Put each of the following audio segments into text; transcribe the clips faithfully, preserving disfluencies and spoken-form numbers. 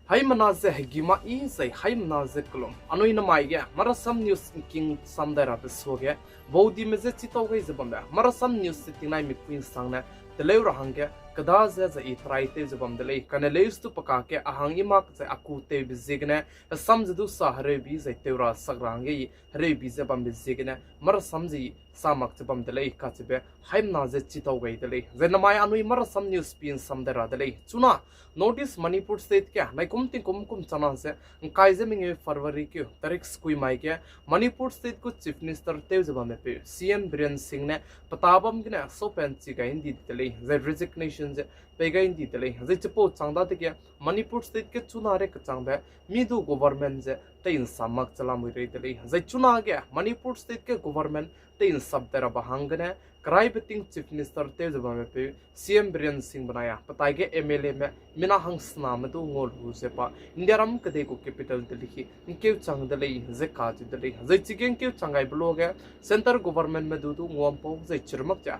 Haimena ze hegima i zai haimena ze kelum. Anui namai ge Marasam News ngking sam dai rabe suage, baudime je chitau gai ze bambe Marasam News se tingnai mipui nsangne teleu ra hangge keda ze zai i try tew ze bam de lei. Kane leus tu peka ke a hang i mak zai a ku tewbe ziegene, hesam ze du sa hereubi zai tew ra sak ra hangge i hereubi ze bambe ziegene Marasam ze i sa mak ze bam de lei kacheube haimena ze chitau gai de lei. Zai namai anui Marasam News pi nsam dai ra de lei. Chuna North East Manipur State ge naikum tingkum kum chana ze ngkai ze mengeu February keu tarik sekui mai ge Manipur State gu Chief Minister tew ze bamme peu C M Biren Singh ne peta bam gene saupen chi gai ndi de lei, zai resignation ze pei gai ndi de lei. Zai chipau chang dadege Manipur State ge chuna rei kechangbe mi du government ze tei'nsap mak che lamui rei de lei. Zai chuna ge Manipur State ge government tei'nsap dai rabe hanggene keraibe ting Chief Minister tew ze bamme peu C M Biren Singh benai a petai ge M L Ame mina hangsename du ngau lu ze pa Indiaram kedei gu capital Delhi ngkeu chang de lei ze kacheu de lei. Zai chige ngkeu chang gaibe luage centre governmentme du du nguampau zai chirmak ze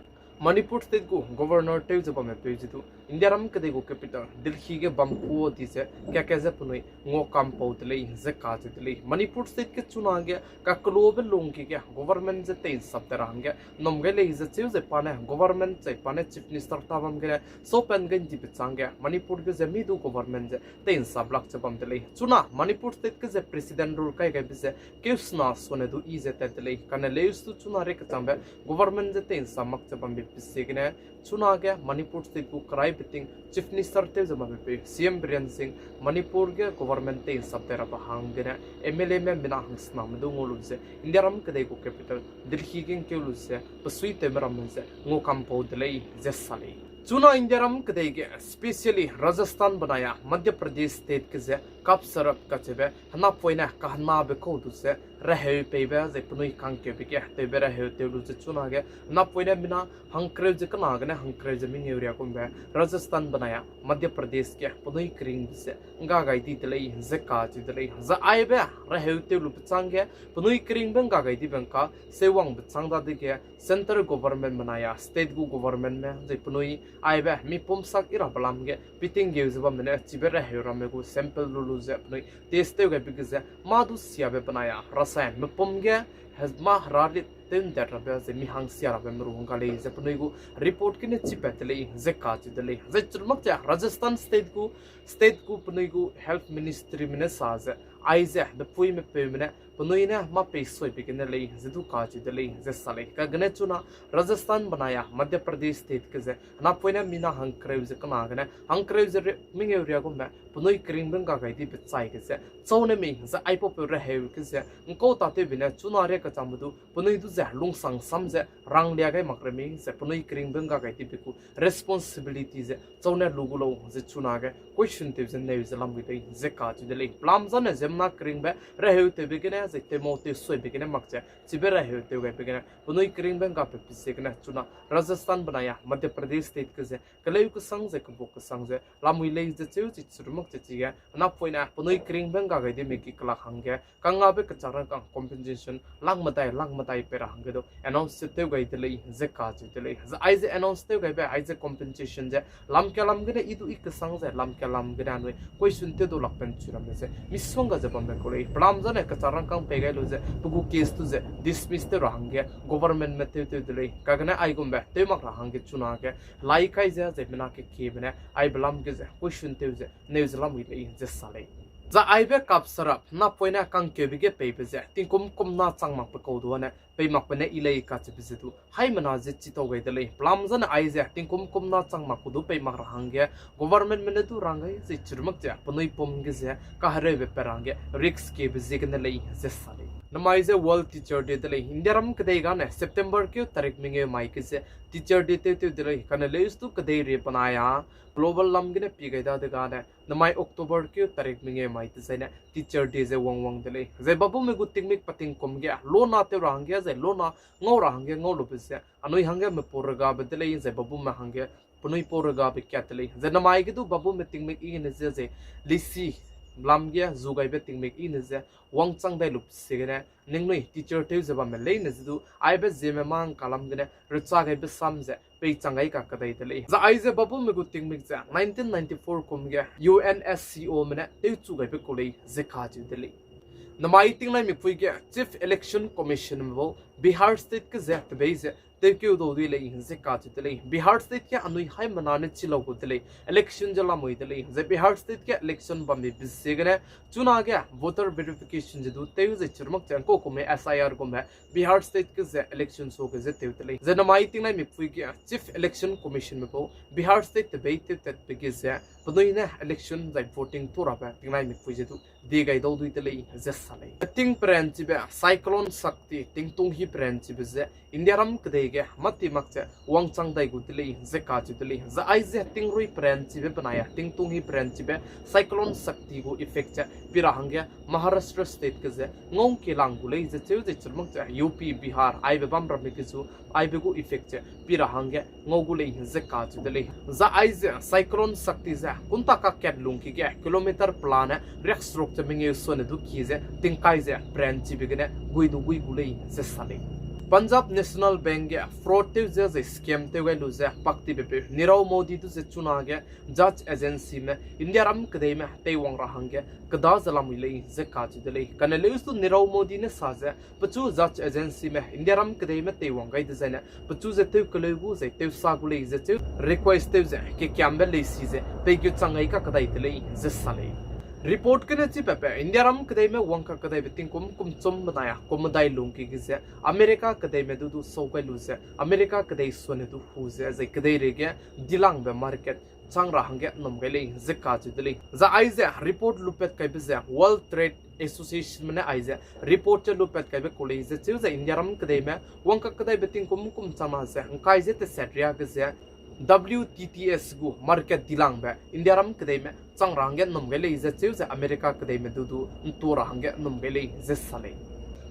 Manipur State gu Governor tew ze bamme peu ze du Indiaram kedei gu capital Delhi ge bam ku di ze kake ze penui nguakampau de lei ze kacheu de lei. Manipur State ge chuna ge kakelube lungki ge government ze tei'nsap dai ra hangge nnum gai lei ze cheu ze pa ne government zai pa ne Chief Minister ta bam gene saupen gai ndibe chang ge Manipur ge ze mi du government ze tei'nsap lak ze bam de lei. Chuna Manipur State ge ze President rule kai gaibe ze keusena sone du i ze tat de lei. Kane leus tu chuna rei kechangbe government ze tei'nsap mak ze bambe pe ziegene chuna ge Manipur State gu keraibe ting Chief Minister tew ze bamme peu C M Biren Singh Manipur ge government tei'nsap dai rabe hanggene M L Ame mina hangsename du ngau lu ze Indiaram kedei gu capital Delhi ge ngkeu lu ze besuitewme ramme ze nguakampau de lei ze sa lei. Chuna Indiaram kedei ge specially Rajasthan benai a Madhya Pradesh State ge ze Kapsarap kacheube henapoine kahenabe kau du ze reheu peibe zai penui kangkeube ge tewbe reheu tew lu ze chuna ge henapoine mina hangkereu ze kena gene hangkereu ze mengeu riagumbe Rajasthan benai a Madhya Pradesh ge penui keringbe ze ngga gai di de lei ze kacheu de lei. Zai aibe reheu tew lube chang ge penui keringbe ngga gai dibe ngka seuwangbe chang dadege centre government benai a state gu governmentme zai penui aibe mipum sak i rabe lam ge pitinggeu ze bamme ne chibe reheu ramme gu sample lu lu ze penui test tew gaibe ge ze mâ du siabe benai a rasai mepum ge he-, mâ herarit tew ndat rabe ze mi hang sia rabe meru ngga lei ze penui gu report gene chipat de lei ze kacheu de lei. Zai chirmak ze Rajasthan state gu, state gu penui gu health ministryme ne sa ze aize bepuime peume ne penui ne mâ peisoibe gene lei ze du kacheu de lei ze sa lei. Kagene chuna Rajasthan benai a Madhya Pradesh state ge ze henapoine mina hangkereu ze kena gene hangkereu ze ri-, mengeu riagumbe penui keringbe ngga gai dibe chai ge ze chau ne mei ze aipaupeu reheu ge ze ngkau tatewbe ne chuna rei kechangbe du penui du ze lungsang sam ze ranglia gai mak re mei ze penui keringbe ngga gai dibe gu responsibility ze chau ne lu gu lau ze chuna ge question tew ze neu ze lamui lei ze kacheu de lei. Pelam zane ziemmena keringbe reheu tewbe gene zai tewmau tewsoibe gene mak ze chibe reheu tew gaibe gene penui keringbe nggape pe ziegene chuna Rajasthan benai a Madhya Pradesh state ge ze keleu kesang ze kebuk kesang ze lamui lei ze cheu chi chirmak ze chige henapoine penui keringbe ngga gai dime ki kelak hangge kangngabe kechak rangkâng compensation lak medai lak medai pei ra hangge du announce tew gai de lei ze kacheu de lei. Zai aize announce tew gaibe aize compensation ze lam kalam gene i du i kesang ze lam kalam gene anui question tew du lakpen chu ramme ze misongga ze bambe kau lei. Pelam zane kechak rangkâng pei gai lu ze pe gu case du ze dismiss tew ra hangge governmentme tew tew de lei. Kagene aigumbe tew mak ra hangge chuna ge helai kai ze zai mina kekiebe ne aibe lam ge ze question tew ze neu ze lamui lei ze sa lei. Zai aibe Kapsarap henapoine kangkeube ge peibe ze tingkum kumna chang makbe kau du ane pei makbe ne i lei kacheube ze du haimena ze chitau gai de lei. Pelam zane aize tingkum kumna chang mak ku du pei mak ra hangge governmentme ne du rang gai ze chirmak ze penui pum ge ze kahereube pe ra hangge risk kiebe ziegene lei ze sa lei. Namai ze World Teacher Day de lei. Indiaram kedei gane September keu tarik mengeu mai ge ze Teacher Day tew tew de lei. Kane leus tu kedeirie benai a global lam gene pie gai dadegane namai October keu tarik mengeu mai dezaine Teacher Day ze wangwang de lei. Zai babume gu tingmik patingkum ge lona tew ra hangge zai lona ngau ra hangge ngau lube ze anui hangge mepau regabe de lei zai babume hangge penui pau regabe kat de lei. Zai namai ge du babume tingmik i gene ze zai lisi lam ge zu gaibe tingmik i ne ze wangchang dai lup ziegene, ningnui teacher tew ze bamme leine ze du, aibe ziemme mang kalam gene, recha gaibe sam ze, peichang gai ka kedai de lei. Zai aize babume gu tingmik ze nineteen ninety-four kum ge U N S C O me ne tewchu gaibe ku lei ze kacheu de lei. Namai tingnai mikpui ge Chief Election Commission me bau Bihar State ge ze tebei ze tewkeu dau dui lei ze kacheu de lei. Bihar State ge anui haimena ne chi lau gu de lei. Election ze lamui de lei. Zai Bihar State ge election bambe be ziegene, chunage voter verification ze du tew zai chirmak ze ngkau kume S I R gume Bihar State ge ze election so ge ze tew de lei. Zai namai tingnai mikpui ge Chief Election Commission me bau Bihar State tebei tewtatbe ge ze penui ne election zai voting tu rabe tingnai mikpui ze du die gai dau dui de lei ze sa lei. Ting peranchibe Cyclone Sakti, tingtung hi peranchibe ze India ram kedei ge mâti mak ze wangchang dai gu de lei ze kacheu de lei. Zai aize tingrui peranchibe benai a tingtung hi peranchibe Cyclone Sakti gu effect ze pi ra hangge Maharashtra State ge ze ngau kelang gu lei ze cheu ze chirmak ze U P, Bihar, aibe bam ramme ge zu aibe gu effect ze pi ra hangge ngau gu lei ze kacheu de lei. Zai aize Cyclone Sakti ze kunta kakat lungki ge kilometer pelane riakseruk ze mengeu suane du ki ze tingkai ze peranchibe gene gui du gui gu lei ze sa lei. Punjab National Bank ge fraud tew ze zai scam tew gai lu ze paktibe peu Nirav Modi du ze chunage judge agency me India ram kedeime teiwang ra hangge keda ze lamui lei ze kacheu de lei. Kane leus du Nirav Modi ne sa ze pechu judge agency me India ram kedeime teiwang gai dezaine pechu ze tew keleu gu zai tew sa gu lei ze cheu request tew ze kekiambe leisi ze peigeu chang gai kakedai de lei ze sa lei. Report gene chipape India ram kedeime wang kakedaibe tingkum kum chum benai a kum medai lungki ge ze America kedeime du du sau gai lu ze America kedei suane du hu ze zai kedeireige dilangbe market chang ra hangge nnum gai lei ze kacheu de lei. Zai aize report lupat kaibe ze World Trade Association me ne aize report ze lupat kaibe ku lei ze cheu ze India ram kedeime wang kakedaibe tingkum kum changna ze ngkai ze teset riage ze W T T S gu market dilangbe India ram kedeime chang ra hangge nnum gai lei ze cheu ze America kedeime du du ntu ra hangge nnum gai lei ze sa lei.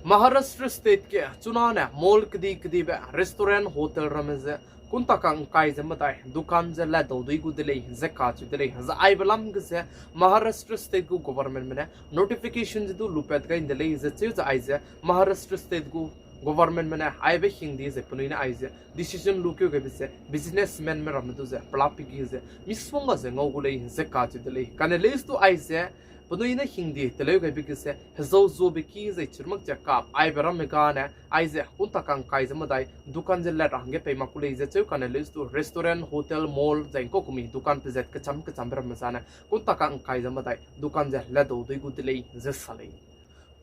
Maharashtra State ge chunane mall kedi kedibe restaurant hotel ramme ze kunta kangkai ze medai dukan ze ladau dui gu de lei ze kacheu de lei. Zai aibe lam ge ze Maharashtra State gu government me ne notification ze du lupat gai de lei ze cheu ze aize Maharashtra State gu government me ne aibe hingdi ze penui ne aize decision lukeu gaibe ze businessman me ramme du ze pelapiki ze misongga ze ngau gu lei ze kacheu de lei. Kane leus du aize penui ne hingdi teleu gaibe ge ze hezau zuabe ki zai chirmak ze kap aibe ramme gane aize kunta kangkai ze medai dukan ze lat ra hangge pei mak ku lei ze cheu kane leus du restaurant, hotel, mall zai ngkau kumi dukan pezat kecham kechambe ramme zane kunta kangkai ze medai dukan ze ladau dui gu de lei ze sa lei.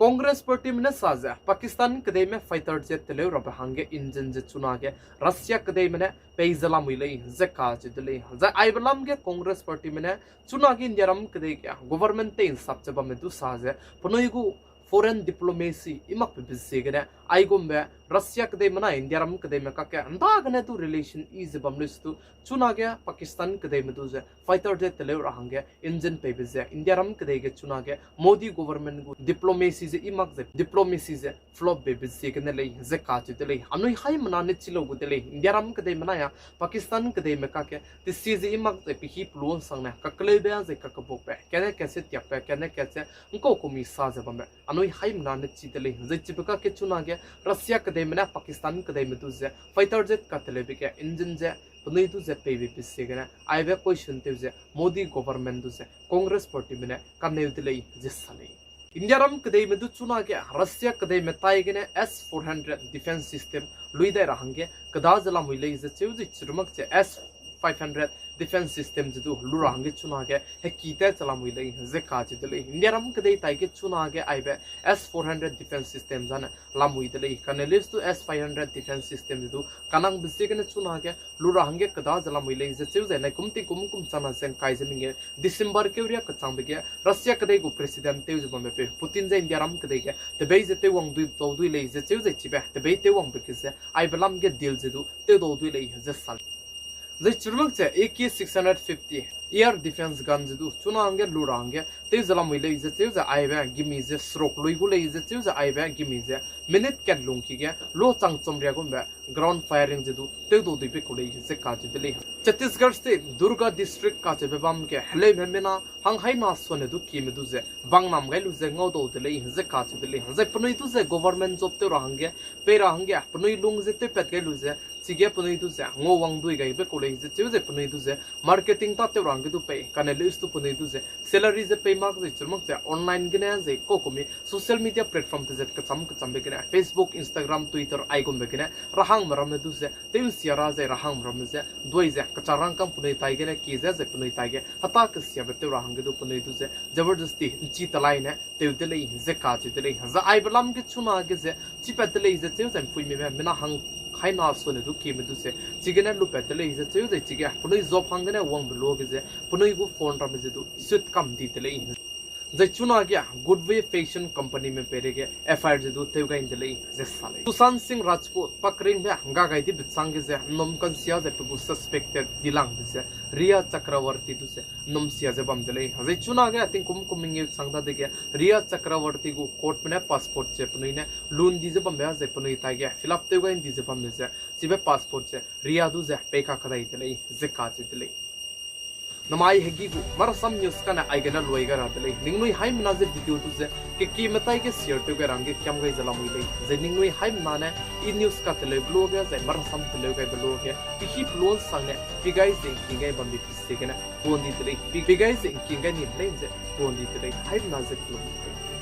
Congress Party me ne sa ze Pakistan kedeime fighter jet teleu rabe hangge engine ze chunage Russia kedeime ne pei ze lamui lei ze kacheu de lei. Zai aibe lam ge Congress Party me ne chunage India ram kedei ge government tei nsap ze bamme du sa ze penui gu foreign diplomacy i makbe be ziegene aigumbe Russia kedeime na India ram kedeime kakge ndagene du relation i ze bam lei se du chunage Pakistan kedeime du ze fighter jet teleu ra hangge engine peibe ze India ram kedei ge chunage Modi government gu diplomacy ze i mak ze diplomacy ze flop bebe ziegene lei ze kacheu de lei. Anui haimena ne chi lau gu de lei. India ram kedeime na ya Pakistan kedeime kakge tesi ze i mak ze pehi pelun sangne kakeleube ze kakebukbe kane kat ze tiakbe kane kat ze ngkau kumi sa ze bambe anui haimena ne chi de lei. Zai chibe kakge chunage Russia kedeime ne Pakistan kedeime du ze fighter jet kateleube ge engine ze penui du ze peibe be ziegene aibe question tew ze Modi government du ze Congress Party me ne kaneu de lei ze sa lei. India ram kedeime du chunage Russia kedeime tai gene S four hundred defense system lui dai ra hangge keda ze lamui lei ze cheu ze chirumak ze S five hundred defense system ze du lu ra hangge chunage heki tat ze lamui lei ze kacheu de lei. India ram kedei tai ge chunage aibe S four hundred defense system zane lamui de lei. Kane leus du S five hundred defense system ze du kanangbe ziegene chunage lu ra hangge keda ze lamui lei ze cheu ze nai kum tingkum kum changna ze ngkai ze mengeu December keuria kechangbe ge Russia kedei gu president tew ze bambepeu Putin ze India ram kedei ge tebei ze tewwang dui dau dui lei ze cheu ze chibe tebei tewwangbe ge ze aibe lam ge deal ze du tew dau dui lei ze sa lei. Zai chirumak ze A K six hundred fifty air defense gun ze du chuna hangge lu ra hangge tew ze lamui lei ze cheu ze aibe gimi ze seruk lui gu lei ze cheu ze aibe gimi ze minute kat lungki ge lo chang chomria gumbe ground firing ze du tewdau duibe ku lei ze kacheu de lei. Chhattisgarh State Durga District kacheube bam ge heleume mina hang haina sone du kime du ze bangnam gai lu ze ngaudau de lei ze kacheu de lei. Zai penui du ze government job tew ra hangge, pei ra hangge penui lung ze tewpat gai lu ze chige penui du ze ngau wang dui gaibe ku lei ze cheu ze penui du ze marketing tâtew ra hangge du pei kane leus du penui du ze salary ze pei mak zai chirumak ze online gene zai kaukumi social media platform pezat kecham kechambe gene Facebook, Instagram, Twitter aigumbe gene rahangme ramme du ze tew nsia ra zai rahangme ramme ze duai ze kecharangkang penui tai gene ki ze zai penui tai ge heta kesiabe tew ra hangge du penui du ze जबरदस्ती nchi telaine tew de lei ze kacheu de lei. Zai aibe lam ge chuna ge ze chipat de lei ze cheu zai mpuimime mina hang haina sone du kime du ze chigene lupat de lei ze cheu zai chige penui job hanggene wangbe luage ze penui gu phone ramme ze du sut kam di de lei. Zai chuna ge Goodway Fashion Companyme peireige F I R ze du tew gai de lei ze sa lei. Sushan Singh Rajput pakringbe ngga gai dibe chang ge ze nnum kansia zai pe gu suspected dilangbe ze Rhea Chakraborty du ze nnum sia ze bam de lei. Zai chuna ge tingkum kum mengeu chang dadege Rhea Chakraborty gu courtme ne passport ze penui ne lun di ze bambe zai penui tai ge fill up tew gai di ze bambe ze chibe passport ze Rhea du ze pei kakadai de lei ze kacheu de lei. Namai hegi gu Marasam News kane aigene luai gai ra de lei. Ningnui haimena ze video du ze kekime tai ge share tew gai ra hangge kiam gai ze lamui lei. Zai ningnui haimena ne i news kateleube luage zai Marasam teleu gaibe luage pehî pelunsangne pi gai ze ngking gai bambe pie ziegene tuan di de lei. Pi, pi gai ze ngking gai ni lei ze tuan di de lei. Haimena ze kelum de lei.